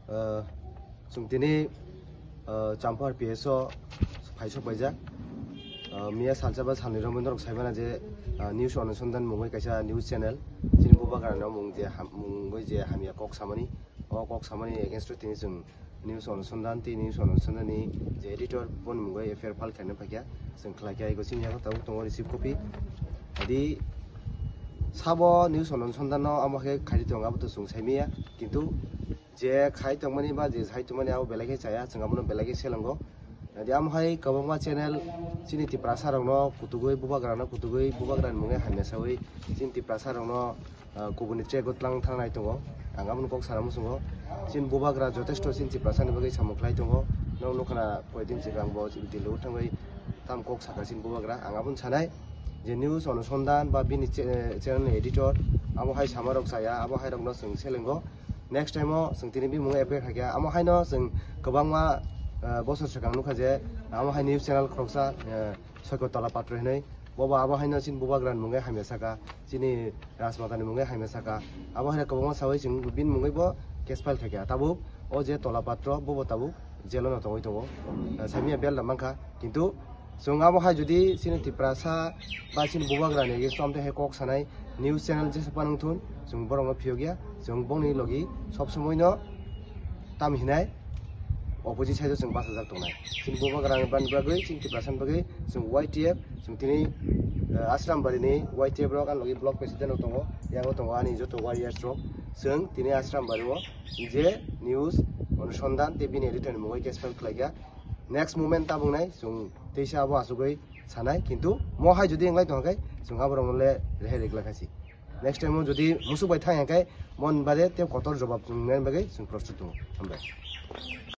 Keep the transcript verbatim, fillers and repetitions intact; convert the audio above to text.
Ah, chwng tini, ah, Champar P S o phaisok paijak. Ah, miya salsa ba salni romwi norok saimana je, ah, News Anusandhan mungwi kaisa news channel. Chini bubagrano mung je ham-, mungwi je hamya kok samani, o kok samani against o tini chwng News Anusandhan tei News Anusandhan ni je editor boni mungwi F I R file khaina phaikha, chwng khlai kha, ego sini yago tabuk tongo receive copy. Adi sabo News Anusandhan no amo khe khaidi tongo, abo to chwng saimaya, kintu je khai tongmani ba je sai tongmani abo belai khe chaya, chwng abono belai khe selengo. Adi amo hai kwbangma channel chini Tiprasa rokno kutugwi, bubagrano kutugwi, bubagrani mungwi hamya sawi chini Tiprasa rokno ah, kubuni track o tlang thang nai tongo. Ang aboni kok sana muchungo. Chini bubagra jotesto chini Tiprasa ni bagwi samung khlai tongo. Nok nukha na, koidin swkang bo Delhi o thangwi tam kok saka chini bubagra. Ang aboni sanai je News Anusandhan ba bini che-, channel ni editor abo hai sama rok chaya, abo hai rok no chwng selengo. Next time o chwng tini bimung appear khaikha. Amo hai no chwng kwbangma, ah, bosor swkang nukha je amo hai news channel khoroksa, ah, Soiko Tola Patro hinwi. Bobo abo haino chini bubagrani mungwi hamya saka, chini Rajmatani mungwi hamya saka. Abo haino kwbangma sawi chwng bini mungwi bo case file khaikha. Tabuk o je Tola Patro, bobo tabuk jail-o no tongwi tongo. Samia bail da mankha, kintu chwng abo hai jodi chini Tiprasa ba chini bubagrani against-o amtwi hai kok sanai news channel jesa phano wngthun, chwng borokno phiyokya, chwng bongni logi sob somoino tam hinai opposite side o chwng bachajak tongnai. Chini bubagrani bagwi, chini Tiprasani bagwi chwng Y T F, chwng tini, eh, Ashram Bari ni Y T F rok, ani logi block president rok tongo, yago tongo ani joto warriors rok. Chwng tini Ashram Bari o je news Anusandhan tei bini editor ni mungwi case file khlaikha. Next moment tabuk nai chwng teisa abo asugwi sanai, kintu mo hai jodi wnglai tongkha khe chwng aborok no le rehai rwgwlak kha si. Next time o jodi musuk bai thang ya khe mon bade tei kotor jobab chwng nani bagwi chwng prostut tongo. Hambai.